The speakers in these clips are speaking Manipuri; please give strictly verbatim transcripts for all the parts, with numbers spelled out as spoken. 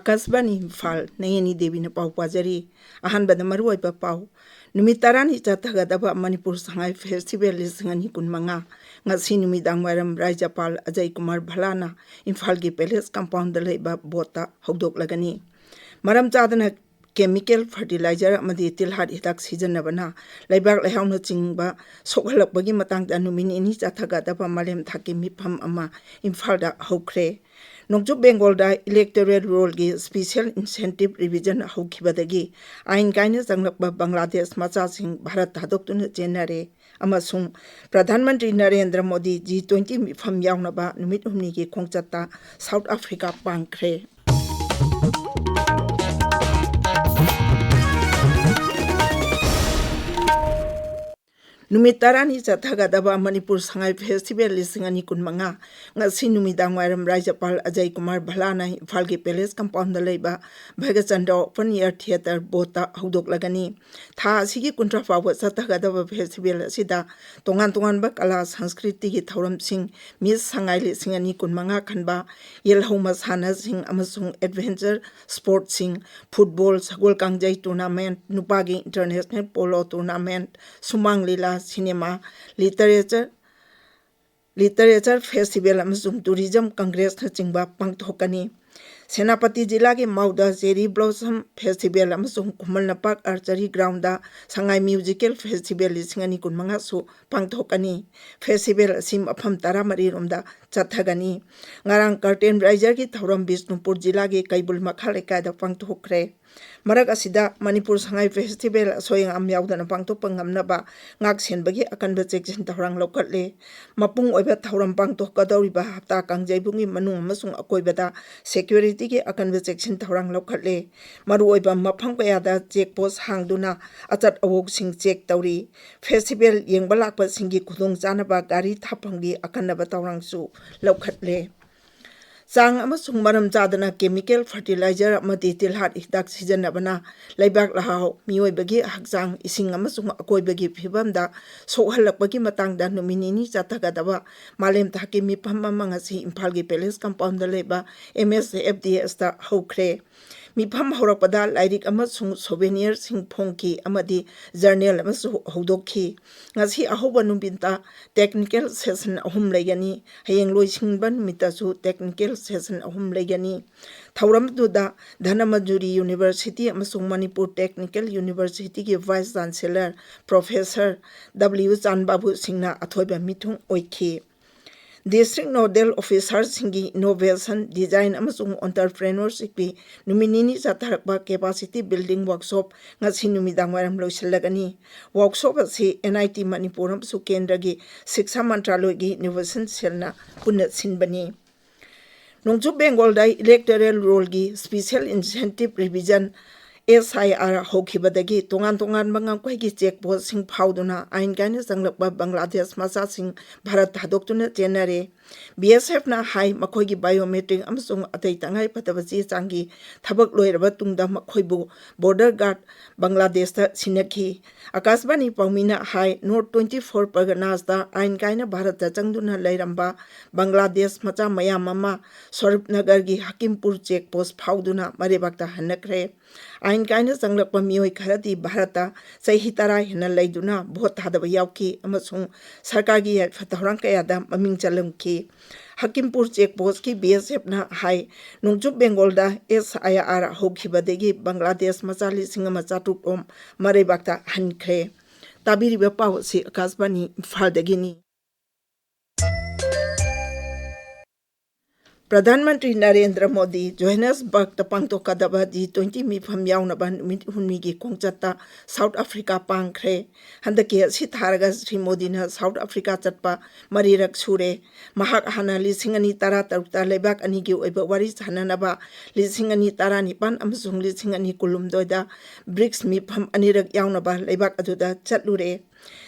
ꯑꯀꯥꯁꯕꯥꯅꯤ ꯏꯝꯐꯥꯜ, ꯅꯌꯦꯅꯤ ꯗꯦꯕꯤꯅ ꯄꯥꯎ ꯄꯥꯖꯔꯤ꯫ ꯑꯍꯥꯟꯕꯗ ꯃꯔꯨꯑꯣꯏꯕ ꯄꯥꯎ꯫ ꯅꯨꯃꯤꯠ ꯇꯔꯥꯅꯤ ꯆꯠꯊꯒꯗꯕ ꯃꯅꯤꯄꯨꯔ ꯁꯉꯥꯏ ꯐꯦꯁꯇꯤꯚꯦꯜ ꯂꯤꯁꯤꯡ ꯑꯅꯤ ꯀꯨꯟꯃꯉꯥ ꯉꯁꯤ ꯅꯨꯃꯤꯗꯥꯡ ꯋꯥꯏꯔꯝ ꯔꯥꯖ꯭ꯌꯄꯥꯜ ꯑꯖꯌ ꯀꯨꯃꯥꯔ ꯚꯜꯂꯥꯅ ꯏꯝꯐꯥꯜꯒꯤ ꯄꯦꯂꯦꯁ ꯀꯝꯄꯥꯎꯟꯗ ꯂꯩꯕ ꯕꯣꯠꯇ ꯍꯧꯗꯣꯛꯂꯒꯅꯤ꯫ ꯃꯔꯝ ꯆꯥꯗꯅ ꯀꯦꯃꯤꯀꯦꯜ ꯐꯔꯇꯤꯂꯥꯏꯖꯔ ꯑꯃꯗꯤ ꯇꯤꯜꯍꯥꯠ ꯍꯤꯗꯥꯛ ꯁꯤꯖꯤꯟꯅꯕꯅ ꯂꯩꯕꯥꯛ ꯂꯩꯍꯥꯎꯅꯆꯤꯡꯕ ꯁꯣꯛꯍꯜꯂꯛꯄꯒꯤ ꯃꯇꯥꯡꯗ ꯅꯨꯃꯤꯠ ꯅꯤꯅꯤ ꯆꯠꯊꯒꯗꯕ ꯃꯥꯂꯦꯝ ꯊꯥꯛꯀꯤ ꯃꯤꯐꯝ ꯑꯃ ꯏꯝꯐꯥꯜꯗ ꯍꯧꯈ꯭ꯔꯦ꯫ ꯅꯣꯡꯆꯨꯞ ꯕꯦꯡꯒꯣꯜꯗ ꯏꯂꯦꯛꯇꯣꯔꯦꯜ ꯔꯣꯜꯒꯤ ꯁ꯭ꯄꯤꯁꯦꯜ ꯏꯟꯁꯦꯟꯇꯤꯚ ꯔꯤꯚꯤꯖꯟ ꯍꯧꯈꯤꯕꯗꯒꯤ ꯑꯥꯏꯟ ꯀꯥꯏꯅ ꯆꯪꯂꯛꯄ ꯕꯪꯒ꯭ꯂꯥꯗꯦꯁ ꯃꯆꯥꯁꯤꯡ ꯚꯥꯔꯠ ꯊꯥꯗꯣꯛꯇꯨꯅ ꯆꯦꯟꯅꯔꯦ ꯑꯃꯁꯨꯡ ꯄ꯭ꯔꯙꯥꯟ ꯃꯟꯇ꯭ꯔꯤ ꯅꯔꯦꯟꯗ꯭ꯔ ꯃꯣꯗꯤ ꯖꯤ ꯇ꯭ꯋꯦꯟꯇꯤ ꯃꯤꯐꯝ ꯌꯥꯎꯅꯕ ꯅꯨꯃꯤꯠ ꯍꯨꯝꯅꯤꯒꯤ ꯈꯣꯡꯆꯠꯇ ꯁꯥꯎꯠ ꯑꯐ꯭ꯔꯤꯀꯥ ꯄꯥꯡꯈ꯭ꯔꯦ꯫ ꯅꯨꯃꯤꯠ ꯇꯔꯥꯅꯤ ꯆꯠꯊꯒꯗꯕ ꯃꯅꯤꯄꯨꯔ ꯁꯉꯥꯏ ꯐꯦꯁꯇꯤꯚꯦꯜ ꯂꯤꯁꯤꯡ ꯑꯅꯤ ꯀꯨꯟꯃꯉꯥ ꯉꯁꯤ ꯅꯨꯃꯤꯗꯥꯡ ꯋꯥꯏꯔꯝ ꯔꯥꯖ꯭ꯌꯄꯥꯜ ꯑꯖꯌ ꯀꯨꯃꯥꯔ ꯚꯜꯂꯥꯅ ꯏꯝꯐꯥꯜꯒꯤ ꯄꯦꯂꯦꯁ ꯀꯝꯄꯥꯎꯟꯗ ꯂꯩꯕ ꯚꯒꯆꯟꯗ꯭ꯔ ꯑꯣꯄꯟ ꯑꯦꯌꯔ ꯊꯤꯌꯦꯇꯔ ꯕꯣꯠꯇ ꯍꯧꯗꯣꯛꯂꯒꯅꯤ꯫ ꯊꯥ ꯑꯁꯤꯒꯤ ꯀꯨꯟꯊ꯭ꯔꯥ ꯐꯥꯎꯕ ꯆꯠꯊꯒꯗꯕ ꯐꯦꯁꯇꯤꯚꯦꯜ ꯑꯁꯤꯗ ꯇꯣꯉꯥꯟ ꯇꯣꯉꯥꯟꯕ ꯀꯂꯥ ꯁꯪꯁꯀ꯭ꯔꯤꯇꯤꯒꯤ ꯊꯧꯔꯝꯁꯤꯡ, ꯃꯤꯁ ꯁꯉꯥꯏ ꯂꯤꯁꯤꯡ ꯑꯅꯤ ꯀꯨꯟꯃꯉꯥ ꯈꯟꯕ, ꯌꯦꯜꯍꯧ ꯃꯁꯥꯟꯅꯁꯤꯡ ꯑꯃꯁꯨꯡ ꯑꯦꯗꯚꯦꯟꯆꯔ ꯁ꯭ꯄꯣꯔꯠꯁꯤꯡ, ꯐꯨꯠꯕꯣꯜ, ꯁꯒꯣꯜ ꯀꯥꯡꯖꯩ ꯇꯣꯔꯅꯥꯃꯦꯟꯠ, ꯅꯨꯄꯥꯒꯤ ꯏꯟꯇꯔꯅꯦꯁꯅꯦꯜ ꯄꯣꯂꯣ ꯇꯣꯔꯅꯥꯃꯦꯟꯠ, ꯁꯨꯃꯥꯡ ꯂꯤꯂꯥ, ꯁꯤꯅꯦꯃꯥ, ꯂꯤꯇꯔꯦꯆꯔ, ꯂꯤꯇꯔꯦꯆꯔ ꯐꯦꯁꯇꯤꯚꯦꯜ ꯑꯃꯁꯨꯡ ꯇꯨꯔꯤꯖꯝ ꯀꯪꯒ꯭ꯔꯦꯁꯅꯆꯤꯡꯕ ꯄꯥꯡꯊꯣꯛꯀꯅꯤ꯫ ꯁꯦꯅꯥꯄꯇꯤ ꯖꯤꯂꯥꯒꯤ ꯃꯥꯎꯗ ꯆꯦꯔꯤ ꯕ꯭ꯂꯣꯁꯝ ꯐꯦꯁꯇꯤꯚꯦꯜ ꯑꯃꯁꯨꯡ ꯈꯨꯃꯟ ꯂꯝꯄꯥꯛ ꯑꯥꯔꯆꯔꯤ ꯒ꯭ꯔꯥꯎꯟꯗ ꯁꯉꯥꯏ ꯃ꯭ꯌꯨꯖꯤꯀꯦꯜ ꯐꯦꯁꯇꯤꯚꯦꯜ ꯂꯤꯁꯤꯡ ꯑꯅꯤ ꯀꯨꯟꯃꯉꯥꯁꯨ ꯄꯥꯡꯊꯣꯛꯀꯅꯤ꯫ ꯐꯦꯁꯇꯤꯚꯦꯜ ꯑꯁꯤ ꯃꯐꯝ ꯇꯔꯥꯃꯔꯤ ꯔꯣꯝꯗ ꯆꯠꯊꯒꯅꯤ꯫ ꯉꯔꯥꯡ ꯀꯔꯇꯦꯟ ꯔꯥꯏꯖꯔꯒꯤ ꯊꯧꯔꯝ ꯕꯤꯁꯅꯨꯄꯨꯔ ꯖꯤꯂꯥꯒꯤ ꯀꯩꯕꯨꯜ ꯃꯈꯥ ꯂꯩꯀꯥꯏꯗ ꯄꯥꯡꯊꯣꯛꯈ꯭ꯔꯦ꯫ ꯃꯔꯛ ꯑꯁꯤꯗ ꯃꯅꯤꯄꯨꯔ ꯁꯉꯥꯏ ꯐꯦꯁꯇꯤꯚꯦꯜ ꯑꯁꯣꯏ ꯑꯉꯥꯝ ꯌꯥꯎꯗꯅ ꯄꯥꯡꯊꯣꯛꯄ ꯉꯝꯅꯕ ꯉꯥꯛ ꯁꯦꯟꯕꯒꯤ ꯑꯀꯟꯕ ꯆꯦꯛꯁꯤꯟ ꯊꯧꯔꯥꯡ ꯂꯧꯈꯠꯂꯦ꯫ ꯃꯄꯨꯡ ꯑꯣꯏꯕ ꯊꯧꯔꯝ ꯄꯥꯡꯊꯣꯛꯀꯗꯧꯔꯤꯕ ꯍꯞꯇꯥ ꯀꯥꯡꯖꯩꯕꯨꯡꯒꯤ ꯃꯅꯨꯡ ꯑꯃꯁꯨꯡ ꯑꯀꯣꯏꯕꯗ ꯁꯦꯀ꯭ꯌꯨꯔꯤꯇꯤꯒꯤ ꯑꯀꯟꯕ ꯆꯦꯛꯁꯤꯟ ꯊꯧꯔꯥꯡ ꯂꯧꯈꯠꯂꯦ꯫ ꯃꯔꯨꯑꯣꯏꯕ ꯃꯐꯝ ꯀꯌꯥꯗ ꯆꯦꯛ ꯄꯣꯁ ꯍꯥꯡꯗꯨꯅ ꯑꯆꯠ ꯑꯋꯣꯛꯁꯤꯡ ꯆꯦꯛ ꯇꯧꯔꯤ꯫ ꯐꯦꯁꯇꯤꯚꯦꯜ ꯌꯦꯡꯕ ꯂꯥꯛꯄꯁꯤꯡꯒꯤ ꯈꯨꯗꯣꯡꯆꯥꯅꯕ ꯒꯥꯔꯤ ꯊꯥꯐꯝꯒꯤ ꯑꯀꯟꯅꯕ ꯊꯧꯔꯥꯡꯁꯨ ꯂꯧꯈꯠꯂꯦ꯫ ꯆꯥꯡ ꯑꯃꯁꯨꯡ ꯃꯔꯝ ꯆꯥꯗꯅ chemical fertilizer ꯑꯃꯗꯤ ꯇꯤꯜꯍꯥꯠ ꯍꯤꯗꯥꯛ ꯁꯤꯖꯤꯟꯅꯕꯅ ꯂꯩꯕꯥꯛ ꯂꯩꯍꯥꯎ, ꯃꯤꯑꯣꯏꯕꯒꯤ ꯍꯛꯆꯥꯡ, ꯏꯁꯤꯡ ꯑꯃꯁꯨꯡ ꯑꯀꯣꯏꯕꯒꯤ ꯐꯤꯕꯝꯗ ꯁꯣꯛꯍꯜꯂꯛꯄꯒꯤ ꯃꯇꯥꯡꯗ ꯅꯨꯃꯤꯠ ꯅꯤꯅꯤ ꯆꯠꯊꯒꯗꯕ ꯃꯥꯂꯦꯝ ꯊꯥꯛꯀꯤ ꯃꯤꯐꯝ ꯑꯃ ꯉꯁꯤ ꯏꯝꯐꯥꯜꯒꯤ ꯄꯦꯂꯦꯁ ꯀꯝꯄꯥꯎꯟꯗ ꯂꯩꯕ M S F D S ꯇ ꯍꯧꯈ꯭ꯔꯦ꯫ ꯃꯤꯐꯝ ꯍꯧꯔꯛꯄꯗ ꯂꯥꯏꯔꯤꯛ ꯑꯃꯁꯨꯡ ꯁꯣꯚꯦꯅꯤꯌꯔꯁꯤꯡ ꯐꯣꯡꯈꯤ ꯑꯃꯗꯤ ꯖꯔꯅꯦꯜ ꯑꯃꯁꯨ ꯍꯧꯗꯣꯛꯈꯤ꯫ ꯉꯁꯤ ꯑꯍꯧꯕ ꯅꯨꯃꯤꯠꯇ technical session ꯑꯍꯨꯝ ꯂꯩꯒꯅꯤ꯫ ꯍꯌꯦꯡ ꯂꯣꯏꯁꯤꯟꯕ ꯅꯨꯃꯤꯠꯇꯁꯨ technical session ꯑꯍꯨꯝ ꯂꯩꯒꯅꯤ꯫ ꯊꯧꯔꯝꯗꯨꯗ ꯙꯅꯃꯟꯖꯨꯔꯤ University ꯑꯃꯁꯨꯡ ꯃꯅꯤꯄꯨꯔ Technical University ꯒꯤ Vice Chancellor Professor W ꯆꯥꯟꯕꯥꯕꯨ ꯁꯤꯡꯅ ꯑꯊꯣꯏꯕ ꯃꯤꯊꯨꯡ ꯑꯣꯏꯈꯤ꯫ District Nodal Officer ꯁꯤꯡꯒꯤ innovation, design ꯑꯃꯁꯨꯡ entrepreneurship ꯀꯤ ꯅꯨꯃꯤꯠ ꯅꯤꯅꯤ ꯆꯠꯊꯔꯛꯄ capacity building workshop ꯉꯁꯤ ꯅꯨꯃꯤꯗꯥꯡ ꯋꯥꯏꯔꯝ ꯂꯣꯏꯁꯤꯜꯂꯒꯅꯤ꯫ Workshop ꯑꯁꯤ N I T ꯃꯅꯤꯄꯨꯔ ꯑꯃꯁꯨꯡ ꯀꯦꯟꯗ꯭ꯔꯒꯤ ꯁꯤꯛꯁꯥ ꯃꯟꯇ꯭ꯔꯥꯂꯣꯏꯒꯤ innovation cell ꯅ ꯄꯨꯟꯅ ꯁꯤꯟꯕꯅꯤ꯫ ꯅꯣꯡꯆꯨꯞ ꯕꯦꯡꯒꯣꯜꯗ electoral roll ꯒꯤ special incentive revision, S I R, ꯍꯧꯈꯤꯕꯗꯒꯤ ꯇꯣꯉꯥꯟ ꯇꯣꯉꯥꯟꯕ ꯉꯝꯈꯩꯒꯤ check post ꯁꯤꯡ ꯐꯥꯎꯗꯨꯅ ꯑꯥꯏꯟ ꯀꯥꯏꯅ ꯆꯪꯂꯛꯄ ꯕꯪꯒ꯭ꯂꯥꯗꯦꯁ ꯃꯆꯥꯁꯤꯡ ꯚꯥꯔꯠ ꯊꯥꯗꯣꯛꯇꯨꯅ ꯆꯦꯟꯅꯔꯦ꯫ B S F ꯅ ꯍꯥꯏ, ꯃꯈꯣꯏꯒꯤ biometric ꯑꯃꯁꯨꯡ ꯑꯇꯩ ꯇꯉꯥꯏ ꯐꯗꯕ ꯆꯦ ꯆꯥꯡꯒꯤ ꯊꯕꯛ ꯂꯣꯏꯔꯕ ꯇꯨꯡꯗ ꯃꯈꯣꯏꯕꯨ border guard ꯕꯪꯒ꯭ꯂꯥꯗꯦꯁꯇ ꯁꯤꯟꯅꯈꯤ꯫ ꯑꯀꯥꯁꯕꯥꯅꯤ ꯄꯥꯎꯃꯤꯅ ꯍꯥꯏ, North twenty four Parganas ꯇ ꯑꯥꯏꯟ ꯀꯥꯏꯅ ꯚꯥꯔꯠꯇ ꯆꯪꯗꯨꯅ ꯂꯩꯔꯝꯕ ꯕꯪꯒ꯭ꯂꯥꯗꯦꯁ ꯃꯆꯥ ꯃꯌꯥꯝ ꯑꯃ ꯁ꯭ꯋꯔꯨꯞꯅꯒꯔꯒꯤ ꯍꯀꯤꯝꯄꯨꯔ check post ꯐꯥꯎꯗꯨꯅ ꯃꯔꯩꯕꯥꯛꯇ ꯍꯟꯅꯈ꯭ꯔꯦ꯫ ꯑꯥꯏꯟ ꯀꯥꯏꯅ ꯆꯪꯂꯛꯄ ꯃꯤꯑꯣꯏ ꯈꯔꯗꯤ ꯚꯥꯔꯠꯇ ꯆꯍꯤ ꯇꯔꯥ ꯍꯦꯟꯅ ꯂꯩꯗꯨꯅ ꯚꯣꯠ ꯊꯥꯗꯕ ꯌꯥꯎꯈꯤ ꯑꯃꯁꯨꯡ ꯁꯔꯀꯥꯔꯒꯤ ꯌꯥꯏꯐ ꯊꯧꯔꯥꯡ ꯀꯌꯥꯗ ꯃꯃꯤꯡ ꯆꯜꯂꯝꯈꯤ꯫ ꯍꯀꯤꯝꯄꯨꯔ check post ꯀꯤ B S F ꯅ ꯍꯥꯏ, ꯅꯣꯡꯆꯨꯞ ꯕꯦꯡꯒꯣꯜꯗ S I R ꯍꯧꯈꯤꯕꯗꯒꯤ ꯕꯪꯒ꯭ꯂꯥꯗꯦꯁ ꯃꯆꯥ ꯂꯤꯁꯤꯡ ꯑꯃ ꯆꯥꯇ꯭ꯔꯨꯛ ꯔꯣꯝ ꯃꯔꯩꯕꯥꯛꯇ ꯍꯟꯈ꯭ꯔꯦ꯫ ꯇꯥꯕꯤꯔꯤꯕ ꯄꯥꯎ ꯑꯁꯤ ꯑꯀꯥꯁꯕꯥꯅꯤ ꯏꯝꯐꯥꯜꯗꯒꯤꯅꯤ꯫ ꯄ꯭ꯔꯙꯥꯟ ꯃꯟꯇ꯭ꯔꯤ ꯅꯔꯦꯟꯗ꯭ꯔ ꯃꯣꯗꯤ ꯖꯣꯍꯥꯟꯅꯦꯁꯕꯔꯒꯇ ꯄꯥꯡꯊꯣꯛꯀꯗꯕ G twenty ꯃꯤꯐꯝ ꯌꯥꯎꯅꯕ ꯅꯨꯃꯤꯠ ꯍꯨꯝꯅꯤꯒꯤ ꯈꯣꯡꯆꯠꯇ ꯁꯥꯎꯠ ꯑꯐ꯭ꯔꯤꯀꯥ ꯄꯥꯡꯈ꯭ꯔꯦ꯫ ꯍꯟꯗꯛꯀꯤ ꯑꯁꯤ ꯊꯥꯔꯒ ꯁ꯭ꯔꯤ ꯃꯣꯗꯤꯅ ꯁꯥꯎꯠ ꯑꯐ꯭ꯔꯤꯀꯥ ꯆꯠꯄ ꯃꯔꯤꯔꯛ ꯁꯨꯔꯦ꯫ ꯃꯍꯥꯛ ꯍꯥꯟꯅ ꯂꯤꯁꯤꯡ ꯑꯅꯤ ꯇꯔꯥ ꯇꯔꯨꯛꯇ ꯂꯩꯕꯥꯛ ꯑꯅꯤꯒꯤ ꯑꯣꯏꯕ ꯋꯥꯔꯤ ꯁꯥꯅꯅꯕ ꯂꯤꯁꯤꯡ ꯑꯅꯤ ꯇꯔꯥꯅꯤꯄꯥꯟ ꯑꯃꯁꯨꯡ ꯂꯤꯁꯤꯡ ꯑꯅꯤ ꯀꯨꯟꯍꯨꯝꯗꯣꯏꯗ ꯕ꯭ꯔꯤꯛꯁ ꯃꯤꯐꯝ ꯑꯅꯤꯔꯛ ꯌꯥꯎꯅꯕ ꯂꯩꯕꯥꯛ ꯑꯗꯨꯗ ꯆꯠꯂꯨꯔꯦ꯫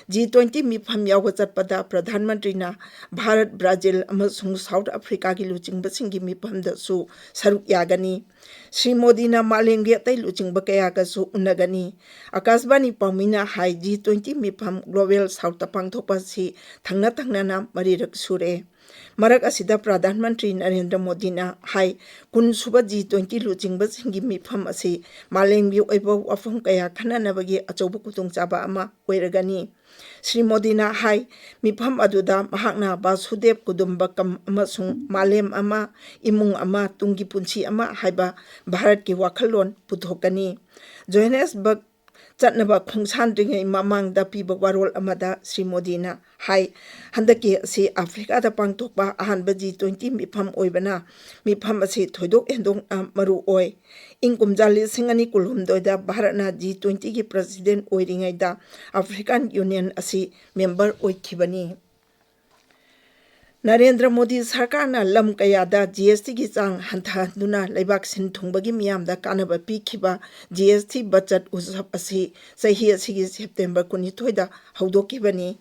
ꯖꯤ ꯇ꯭ꯋꯦꯟꯇꯤ ꯃꯤꯐꯝ ꯌꯥꯎꯕ ꯆꯠꯄꯗ ꯄ꯭ꯔꯙꯥꯟ ꯃꯟꯇ꯭ꯔꯤꯅ ꯚꯥꯔꯠ, ꯕ꯭ꯔꯥꯖꯤꯜ ꯑꯃꯁꯨꯡ ꯁꯥꯎꯠ ꯑꯐ꯭ꯔꯤꯀꯥꯒꯤ ꯂꯨꯆꯤꯡꯕꯁꯤꯡꯒꯤ ꯃꯤꯐꯝꯗꯁꯨ ꯁꯔꯨꯛ ꯌꯥꯒꯅꯤ꯫ ꯁ꯭ꯔꯤ ꯃꯣꯗꯤꯅ ꯃꯥꯂꯦꯝꯒꯤ ꯑꯇꯩ ꯂꯨꯆꯤꯡꯕ ꯀꯌꯥꯒꯁꯨ ꯎꯅꯒꯅꯤ꯫ ꯑꯀꯥꯁꯕꯥꯅꯤ ꯄꯥꯎꯃꯤꯅ ꯍꯥꯏ, ꯖꯤ ꯇ꯭ꯋꯦꯟꯇꯤ ꯃꯤꯐꯝ ꯒ꯭ꯂꯣꯕꯦꯜ ꯁꯥꯎꯠꯇ ꯄꯥꯡꯊꯣꯛꯄ ꯑꯁꯤ ꯊꯪꯅ ꯊꯪꯅꯅ ꯃꯔꯤꯔꯛ ꯁꯨꯔꯦ꯫ ꯃꯔꯛ ꯑꯁꯤꯗ ꯄ꯭ꯔꯙꯥꯟ ꯃꯟꯇ꯭ꯔꯤ ꯅꯔꯦꯟꯗ꯭ꯔ ꯃꯣꯗꯤꯅ ꯍꯥꯏ, ꯀꯨꯟ ꯁꯨꯕ ꯖꯤ ꯇ꯭ꯋꯦꯟꯇꯤ ꯂꯨꯆꯤꯡꯕꯁꯤꯡꯒꯤ ꯃꯤꯐꯝ ꯑꯁꯤ ꯃꯥꯂꯦꯝꯒꯤ ꯑꯣꯏꯕ ꯋꯥꯐꯝ ꯀꯌꯥ ꯈꯟꯅꯅꯕꯒꯤ ꯑꯆꯧꯕ ꯈꯨꯗꯣꯡꯆꯥꯕ ꯑꯃ ꯑꯣꯏꯔꯒꯅꯤ꯫ ꯁ꯭ꯔꯤ ꯃꯣꯗꯤꯅ ꯍꯥꯏ, ꯃꯤꯐꯝ ꯑꯗꯨꯗ ꯃꯍꯥꯛꯅ ꯕꯥꯁꯨꯗꯦꯕ ꯀꯨꯗꯨꯝꯕꯀꯝ ꯑꯃꯁꯨꯡ ꯃꯥꯂꯦꯝ ꯑꯃ, ꯏꯃꯨꯡ ꯑꯃ, ꯇꯨꯡꯒꯤ ꯄꯨꯟꯁꯤ ꯑꯃ ꯍꯥꯏꯕ ꯚꯥꯔꯠꯀꯤ ꯋꯥꯈꯜꯂꯣꯟ ꯄꯨꯊꯣꯛꯀꯅꯤ꯫ ꯖꯣꯍꯦꯅꯦꯁꯕꯔꯒ ꯆꯠꯅꯕ ꯈꯣꯡꯁꯥꯟꯗ꯭ꯔꯤꯉꯩ ꯃꯃꯥꯡꯗ ꯄꯤꯕ ꯋꯥꯔꯣꯜ ꯑꯃꯗ ꯁ꯭ꯔꯤ ꯃꯣꯗꯤꯅ ꯍꯥꯏ, ꯍꯟꯗꯛꯀꯤ ꯑꯁꯤ ꯑꯐ꯭ꯔꯤꯀꯥꯗ ꯄꯥꯡꯊꯣꯛꯄ ꯑꯍꯥꯟꯕ ꯖꯤ ꯇ꯭ꯋꯦꯟꯇꯤ ꯃꯤꯐꯝ ꯑꯣꯏꯕꯅ ꯃꯤꯐꯝ ꯑꯁꯤ ꯊꯣꯏꯗꯣꯛ ꯍꯦꯟꯗꯣꯛꯅ ꯃꯔꯨ ꯑꯣꯏ꯫ ꯏꯪ ꯀꯨꯝꯖꯥ ꯂꯤꯁꯤꯡ ꯑꯅꯤ ꯀꯨꯟꯍꯨꯝꯗꯣꯏꯗ ꯚꯥꯔꯠꯅ ꯖꯤ ꯇ꯭ꯋꯦꯟꯇꯤꯒꯤ ꯄ꯭ꯔꯁꯤꯗꯦꯟ ꯑꯣꯏꯔꯤꯉꯩꯗ ꯑꯐ꯭ꯔꯤꯀꯥꯟ ꯌꯨꯅꯤꯌꯟ ꯑꯁꯤ ꯃꯦꯝꯕꯔ ꯑꯣꯏꯈꯤꯕꯅꯤ꯫ ꯅꯔꯦꯟꯗ꯭ꯔ ꯃꯣꯗꯤ ꯁꯔꯀꯥꯔꯅ ꯂꯝ ꯀꯌꯥꯗ ꯖꯤ ꯑꯦꯁ ꯇꯤꯒꯤ ꯆꯥꯡ ꯍꯟꯊꯍꯟꯗꯨꯅ ꯂꯩꯕꯥꯛ ꯁꯤꯟ ꯊꯨꯡꯕꯒꯤ ꯃꯤꯌꯥꯝꯗ ꯀꯥꯟꯅꯕ ꯄꯤꯈꯤꯕ ꯖꯤ ꯑꯦꯁ ꯇꯤ ꯕꯆꯠ ꯎꯠꯁꯕ ꯑꯁꯤ ꯆꯍꯤ ꯑꯁꯤꯒꯤ ꯁꯦꯞꯇꯦꯝꯕꯔ ꯀꯨꯟꯅꯤꯊꯣꯏꯗ ꯍꯧꯗꯣꯛꯈꯤꯕꯅꯤ꯫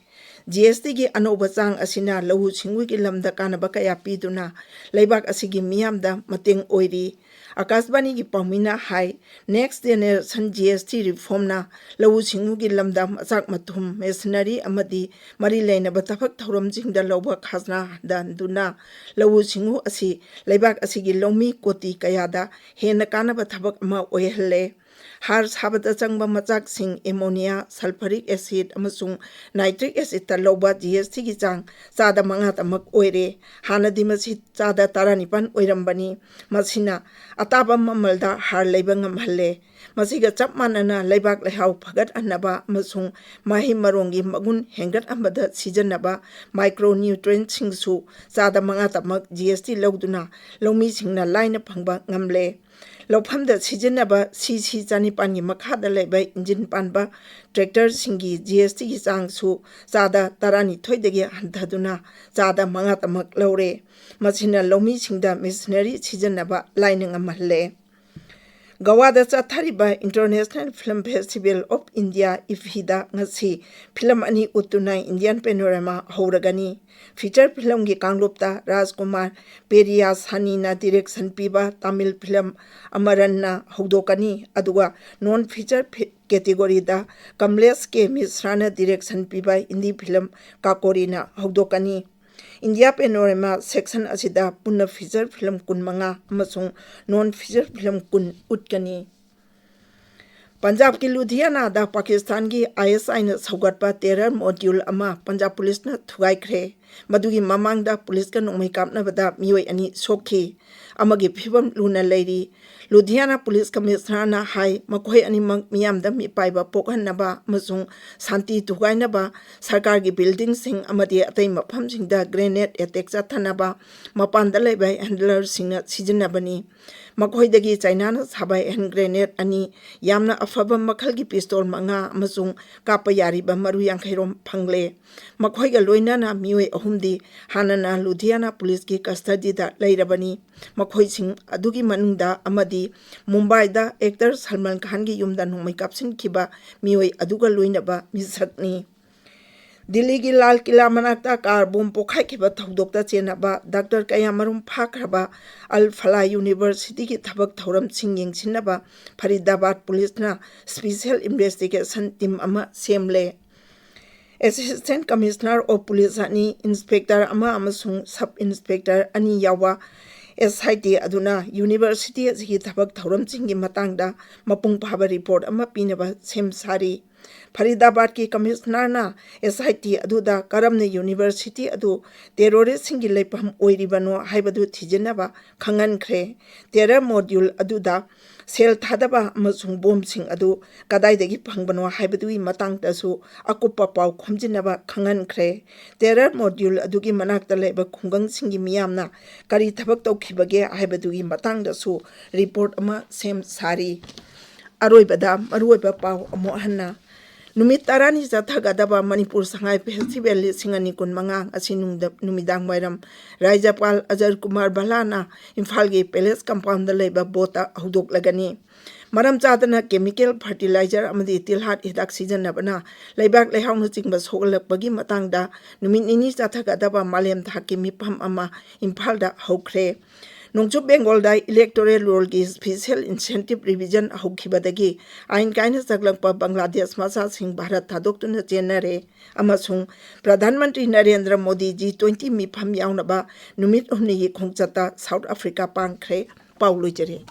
ꯖꯤ ꯑꯦꯁ ꯇꯤꯒꯤ ꯑꯅꯧꯕ ꯆꯥꯡ ꯑꯁꯤꯅ ꯂꯧꯎ ꯁꯤꯡꯎꯒꯤ ꯂꯝꯗ ꯀꯥꯟꯅꯕ ꯀꯌꯥ ꯄꯤꯗꯨꯅ ꯂꯩꯕꯥꯛ ꯑꯁꯤꯒꯤ ꯃꯤꯌꯥꯝꯗ ꯃꯇꯦꯡ ꯑꯣꯏꯔꯤ꯫ ꯑꯀꯥꯁꯕꯥꯅꯤꯒꯤ ꯄꯥꯎꯃꯤꯅ ꯍꯥꯏ, ꯅꯦꯛꯁ ꯖꯦꯅꯦꯔꯦꯁꯟ ꯖꯤ ꯑꯦꯁ ꯇꯤ ꯔꯤꯐꯣꯔꯝꯅ ꯂꯧꯎ ꯁꯤꯡꯎꯒꯤ ꯂꯝꯗ ꯃꯆꯥꯛ ꯃꯊꯨꯝ, ꯃꯦꯁꯤꯅꯔꯤ ꯑꯃꯗꯤ ꯃꯔꯤ ꯂꯩꯅꯕ ꯊꯕꯛ ꯊꯧꯔꯝꯁꯤꯡꯗ ꯂꯧꯕ ꯈꯥꯖꯅꯥ ꯍꯟꯊꯍꯟꯗꯨꯅ ꯂꯧꯎ ꯁꯤꯡꯎ ꯑꯁꯤ ꯂꯩꯕꯥꯛ ꯑꯁꯤꯒꯤ ꯂꯧꯃꯤ ꯀꯣꯇꯤ ꯀꯌꯥꯗ ꯍꯦꯟꯅ ꯀꯥꯟꯅꯕ ꯊꯕꯛ ꯑꯃ ꯑꯣꯏꯍꯜꯂꯦ꯫ ꯍꯥꯔ ꯁꯥꯕꯗ ꯆꯪꯕ ꯃꯆꯥꯛꯁꯤꯡ ꯑꯦꯃꯣꯅꯤꯌꯥ, ꯁꯜꯐꯔꯤꯛ ꯑꯦꯁꯤꯗ ꯑꯃꯁꯨꯡ ꯅꯥꯏꯇ꯭ꯔꯤꯛ ꯑꯦꯁꯤꯗꯇ ꯂꯧꯕ ꯖꯤ ꯑꯦꯁ ꯇꯤꯒꯤ ꯆꯥꯡ ꯆꯥꯗ ꯃꯉꯥꯇꯃꯛ ꯑꯣꯏꯔꯦ꯫ ꯍꯥꯟꯅꯗꯤ ꯃꯁꯤ ꯆꯥꯗ ꯇꯔꯥꯅꯤꯄꯥꯟ ꯑꯣꯏꯔꯝꯕꯅꯤ꯫ ꯃꯁꯤꯅ ꯑꯇꯥꯕ ꯃꯃꯜꯗ ꯍꯥꯔ ꯂꯩꯕ ꯉꯝꯍꯜꯂꯦ꯫ ꯃꯁꯤꯒ ꯆꯞ ꯃꯥꯟꯅꯅ ꯂꯩꯕꯥꯛ ꯂꯩꯍꯥꯎ ꯐꯒꯠꯍꯟꯅꯕ ꯑꯃꯁꯨꯡ ꯃꯍꯩ ꯃꯔꯣꯡꯒꯤ ꯃꯒꯨꯟ ꯍꯦꯟꯒꯠꯍꯟꯕꯗ ꯁꯤꯖꯤꯟꯅꯕ ꯃꯥꯏꯀ꯭ꯔꯣꯅ꯭ꯌꯨꯇ꯭ꯔꯤꯌꯦꯟꯠꯁꯤꯡꯁꯨ ꯆꯥꯗ ꯃꯉꯥꯇꯃꯛ ꯖꯤ ꯑꯦꯁ ꯇꯤ ꯂꯧꯗꯨꯅ ꯂꯧꯃꯤꯁꯤꯡꯅ ꯂꯥꯏꯅ ꯐꯪꯕ ꯉꯝꯂꯦ꯫ ꯂꯧꯐꯝꯗ ꯁꯤꯖꯤꯟꯅꯕ ꯁꯤ ꯁꯤ ꯆꯅꯤꯄꯥꯟꯒꯤ ꯃꯈꯥꯗ ꯂꯩꯕ ꯏꯟꯖꯤꯟ ꯄꯥꯟꯕ ꯇ꯭ꯔꯦꯛꯇꯔꯁꯤꯡꯒꯤ ꯖꯤ ꯑꯦꯁ ꯇꯤꯒꯤ ꯆꯥꯡꯁꯨ ꯆꯥꯗ ꯇꯔꯥꯅꯤꯊꯣꯏꯗꯒꯤ ꯍꯟꯊꯗꯨꯅ ꯆꯥꯗ ꯃꯉꯥꯇꯃꯛ ꯂꯧꯔꯦ꯫ ꯃꯁꯤꯅ ꯂꯧꯃꯤꯁꯤꯡꯗ ꯃꯦꯁꯤꯅꯔꯤ ꯁꯤꯖꯤꯟꯅꯕ ꯂꯥꯏꯅ ꯉꯝꯍꯜꯂꯦ꯫ ꯒꯋꯥꯗ ꯆꯠꯊꯔꯤꯕ International Film Festival of India, ꯏꯐꯤꯗ ꯉꯁꯤ ꯐꯤꯂꯝ ꯑꯅꯤ ꯎꯠꯇꯨꯅ Indian Panorama ꯍꯧꯔꯒꯅꯤ꯫ Feature ꯐꯤꯂꯝꯒꯤ ꯀꯥꯡꯂꯨꯞꯇ ꯔꯥꯖꯀꯨꯃꯥꯔ ꯄꯦꯔꯤꯌꯥꯁꯥꯅꯤꯅ direction ꯄꯤꯕ ꯇꯥꯃꯤꯜ ꯐꯤꯂꯝ ꯑꯃꯔꯟꯅ ꯍꯧꯗꯣꯛꯀꯅꯤ, ꯑꯗꯨꯒ non feature categoryꯗ ꯀꯃꯂꯦꯁ ꯀꯦ ꯃꯤꯁ꯭ꯔꯥꯅ direction ꯄꯤꯕ ꯍꯤꯟꯗꯤ ꯐꯤꯂꯝ ꯀꯥꯀꯣꯔꯤꯅ ꯍꯧꯗꯣꯛꯀꯅꯤ꯫ India Panorama section ꯑꯁꯤꯗ ꯄꯨꯟꯅ feature ꯐꯤꯂꯝ ꯀꯨꯟꯃꯉꯥ ꯑꯃꯁꯨꯡ non feature ꯐꯤꯂꯝ ꯀꯨꯟ ꯎꯠꯀꯅꯤ꯫ ꯄꯟꯖꯥꯕꯀꯤ ꯂꯨꯙꯤꯌꯥꯅꯥꯗ ꯄꯥꯀꯤꯁꯇꯥꯟꯒꯤ ISIꯅ ꯁꯧꯒꯠꯄ terror module ꯑꯃ ꯄꯟꯖꯥꯕ ꯄꯨꯂꯤꯁꯅ ꯊꯨꯒꯥꯏꯈ꯭ꯔꯦ꯫ ꯃꯗꯨꯒꯤ ꯃꯃꯥꯡꯗ ꯄꯨꯂꯤꯁꯀ ꯅꯣꯡꯃꯩ ꯀꯥꯞꯅꯕꯗ ꯃꯤꯑꯣꯏ ꯑꯅꯤ ꯁꯣꯛꯈꯤ꯫ ꯑꯃꯒꯤ ꯐꯤꯕꯝ ꯂꯨꯅ ꯂꯩꯔꯤ꯫ ꯂꯨꯙꯤꯌꯥꯅꯥ ꯄꯨꯂꯤꯁ ꯀꯃꯤꯁꯅꯔꯅ ꯍꯥꯏ, ꯃꯈꯣꯏ ꯑꯅꯤꯃꯛ ꯃꯤꯌꯥꯝꯗ ꯃꯤꯄꯥꯏꯕ ꯄꯣꯛꯍꯟꯅꯕ ꯑꯃꯁꯨꯡ ꯁꯥꯟꯇꯤ ꯊꯨꯒꯥꯏꯅꯕ ꯁꯔꯀꯥꯔꯒꯤ buildingꯁꯤꯡ ꯑꯃꯗꯤ ꯑꯇꯩ ꯃꯐꯝꯁꯤꯡꯗ grenade attack ꯆꯠꯊꯅꯕ ꯃꯄꯥꯟꯗ ꯂꯩꯕ handlerꯁꯤꯡꯅ ꯁꯤꯖꯤꯟꯅꯕꯅꯤ꯫ ꯃꯈꯣꯏꯗꯒꯤ ꯆꯥꯏꯅꯥꯅ ꯁꯥꯕ hand grenade ꯑꯅꯤ, ꯌꯥꯝꯅ ꯑꯐꯕ ꯃꯈꯜꯒꯤ pistol ꯃꯉꯥ ꯑꯃꯁꯨꯡ ꯀꯥꯞꯄ ꯌꯥꯔꯤꯕ ꯃꯔꯨ ꯌꯥꯡꯈꯩ ꯔꯣꯝ ꯐꯪꯂꯦ꯫ ꯃꯈꯣꯏꯒ ꯂꯣꯏꯅꯅ ꯃꯤꯑꯣꯏ ꯑꯍꯨꯝꯗꯤ ꯍꯥꯟꯅꯅ ꯂꯨꯙꯤꯌꯥꯅꯥ ꯄꯨꯂꯤꯁꯀꯤ custodyꯗ ꯂꯩꯔꯕꯅꯤ꯫ ꯃꯈꯣꯏꯁꯤꯡ ꯑꯗꯨꯒꯤ ꯃꯅꯨꯡꯗ ꯑꯃꯗꯤ ꯃꯨꯝꯕꯥꯏꯗ actor ꯁꯜꯃꯥꯟ ꯈꯥꯟꯒꯤ ꯌꯨꯝꯗ ꯅꯣꯡꯃꯩ ꯀꯥꯞꯁꯤꯟꯈꯤꯕ ꯃꯤꯑꯣꯏ ꯑꯗꯨꯒ ꯂꯣꯏꯅꯕ ꯃꯤꯁꯛꯅꯤ꯫ ꯗꯤꯜꯂꯤꯒꯤ ꯂꯥꯜ ꯀꯤꯂꯥ ꯃꯅꯥꯛꯇ car bomb ꯄꯣꯈꯥꯏꯈꯤꯕ ꯊꯧꯗꯣꯛꯇ ꯆꯦꯟꯅꯕ doctor ꯀꯌꯥꯃꯔꯨꯝ ꯐꯥꯈ꯭ꯔꯕ ꯑꯜ ꯐꯂꯥ Universityꯒꯤ ꯊꯕꯛ ꯊꯧꯔꯝꯁꯤꯡ ꯌꯦꯡꯁꯤꯟꯅꯕ ꯐꯔꯤꯗꯥꯕꯥꯗ ꯄꯨꯂꯤꯁꯅ special investigation team ꯑꯃ ꯁꯦꯝꯂꯦ꯫ Assistant Commissioner of Police ꯑꯅꯤ, inspector ꯑꯃ ꯑꯃꯁꯨꯡ sub inspector ꯑꯅꯤ ꯌꯥꯎꯕ SIT ꯑꯗꯨꯅ university ꯑꯁꯤꯒꯤ ꯊꯕꯛ ꯊꯧꯔꯝꯁꯤꯡꯒꯤ ꯃꯇꯥꯡꯗ ꯃꯄꯨꯡ ꯐꯥꯕ report ꯑꯃ ꯄꯤꯅꯕ ꯁꯦꯝ ꯁꯥꯔꯤ꯫ ꯐꯔꯤꯗꯥꯕꯥꯗꯀꯤ ꯀꯃꯤꯁꯅꯔꯅ SIT ꯑꯗꯨꯗ ꯀꯔꯝꯅ university ꯑꯗꯨ terroristꯁꯤꯡꯒꯤ ꯂꯩꯐꯝ ꯑꯣꯏꯔꯤꯕꯅꯣ ꯍꯥꯏꯕꯗꯨ ꯊꯤꯖꯤꯟꯅꯕ ꯈꯪꯍꯟꯈ꯭ꯔꯦ꯫ Terror module ꯑꯗꯨꯗ ꯁꯦꯜ ꯊꯥꯗꯕ ꯑꯃꯁꯨꯡ ꯕꯣꯝꯁꯤꯡ ꯑꯗꯨ ꯀꯗꯥꯏꯗꯒꯤ ꯐꯪꯕꯅꯣ ꯍꯥꯏꯕꯗꯨꯒꯤ ꯃꯇꯥꯡꯗꯁꯨ ꯑꯀꯨꯞꯄ ꯄꯥꯎ ꯈꯣꯝꯖꯤꯟꯅꯕ ꯈꯪꯍꯟꯈ꯭ꯔꯦ꯫ Terror module ꯑꯗꯨꯒꯤ ꯃꯅꯥꯛꯇ ꯂꯩꯕ ꯈꯨꯡꯒꯪꯁꯤꯡꯒꯤ ꯃꯤꯌꯥꯝꯅ ꯀꯔꯤ ꯊꯕꯛ ꯇꯧꯈꯤꯕꯒꯦ ꯍꯥꯏꯕꯗꯨꯒꯤ ꯃꯇꯥꯡꯗꯁꯨ report ꯑꯃ ꯁꯦꯝ ꯁꯥꯔꯤ꯫ ꯑꯔꯣꯏꯕꯗ ꯃꯔꯨꯑꯣꯏꯕ ꯄꯥꯎ ꯑꯃꯨꯛ ꯍꯟꯅ꯫ ꯅꯨꯃꯤꯠ ꯇꯔꯥꯅꯤ ꯆꯠꯊꯒꯗꯕ ꯃꯅꯤꯄꯨꯔ ꯁꯉꯥꯏ ꯐꯦꯁꯇꯤꯚꯦꯜ ꯂꯤꯁꯤꯡ ꯑꯅꯤ ꯀꯨꯟꯃꯉꯥ ꯑꯁꯤ ꯅꯨꯡꯗ-, ꯅꯨꯃꯤꯗꯥꯡ ꯋꯥꯏꯔꯝ ꯔꯥꯖ꯭ꯌꯄꯥꯜ ꯑꯖꯌ ꯀꯨꯃꯥꯔ ꯚꯜꯂꯥꯅ ꯏꯝꯐꯥꯜꯒꯤ ꯄꯦꯂꯦꯁ ꯀꯝꯄꯥꯎꯟꯗ ꯂꯩꯕ ꯕꯣꯠꯇ ꯍꯧꯗꯣꯛꯂꯒꯅꯤ꯫ ꯃꯔꯝ ꯆꯥꯗꯅ ꯀꯦꯃꯤꯀꯦꯜ ꯐꯔꯇꯤꯂꯥꯏꯖꯔ ꯑꯃꯗꯤ ꯇꯤꯜꯍꯥꯠ ꯍꯤꯗꯥꯛ ꯁꯤꯖꯤꯟꯅꯕꯅ ꯂꯩꯕꯥꯛ ꯂꯩꯍꯥꯎꯅꯆꯤꯡꯕ ꯁꯣꯛꯍꯜꯂꯛꯄꯒꯤ ꯃꯇꯥꯡꯗ ꯅꯨꯃꯤꯠ ꯅꯤꯅꯤ ꯆꯠꯊꯒꯗꯕ ꯃꯥꯂꯦꯝ ꯊꯥꯛꯀꯤ ꯃꯤꯐꯝ ꯑꯃ ꯏꯝꯐꯥꯜꯗ ꯍꯧꯈ꯭ꯔꯦ꯫ ꯅꯣꯡꯆꯨꯞ ꯕꯦꯡꯒꯣꯜꯗ ꯏꯂꯦꯛꯇꯣꯔꯦꯜ ꯔꯣꯜꯒꯤ ꯁ꯭ꯄꯦꯁꯦꯜ ꯏꯟꯁꯦꯟꯇꯤꯚ ꯔꯤꯚꯤꯖꯟ ꯍꯧꯈꯤꯕꯗꯒꯤ ꯑꯥꯏꯟ ꯀꯥꯏꯅ ꯆꯪꯂꯛꯄ ꯕꯪꯒ꯭ꯂꯥꯗꯦꯁ ꯃꯆꯥꯁꯤꯡ ꯚꯥꯔꯠ ꯊꯥꯗꯣꯛꯇꯨꯅ ꯆꯦꯟꯅꯔꯦ ꯑꯃꯁꯨꯡ ꯄ꯭ꯔꯙꯥꯟ ꯃꯟꯇ꯭ꯔꯤ ꯅꯔꯦꯟꯗ꯭ꯔ ꯃꯣꯗꯤ ꯖꯤ ꯇ꯭ꯋꯦꯟꯇꯤ ꯃꯤꯐꯝ ꯌꯥꯎꯅꯕ ꯅꯨꯃꯤꯠ ꯍꯨꯝꯅꯤꯒꯤ ꯈꯣꯡꯆꯠꯇ ꯁꯥꯎꯠ ꯑꯐ꯭ꯔꯤꯀꯥ ꯄꯥꯡꯈ꯭ꯔꯦ꯫ ꯄꯥꯎ ꯂꯣꯏꯖꯔꯦ꯫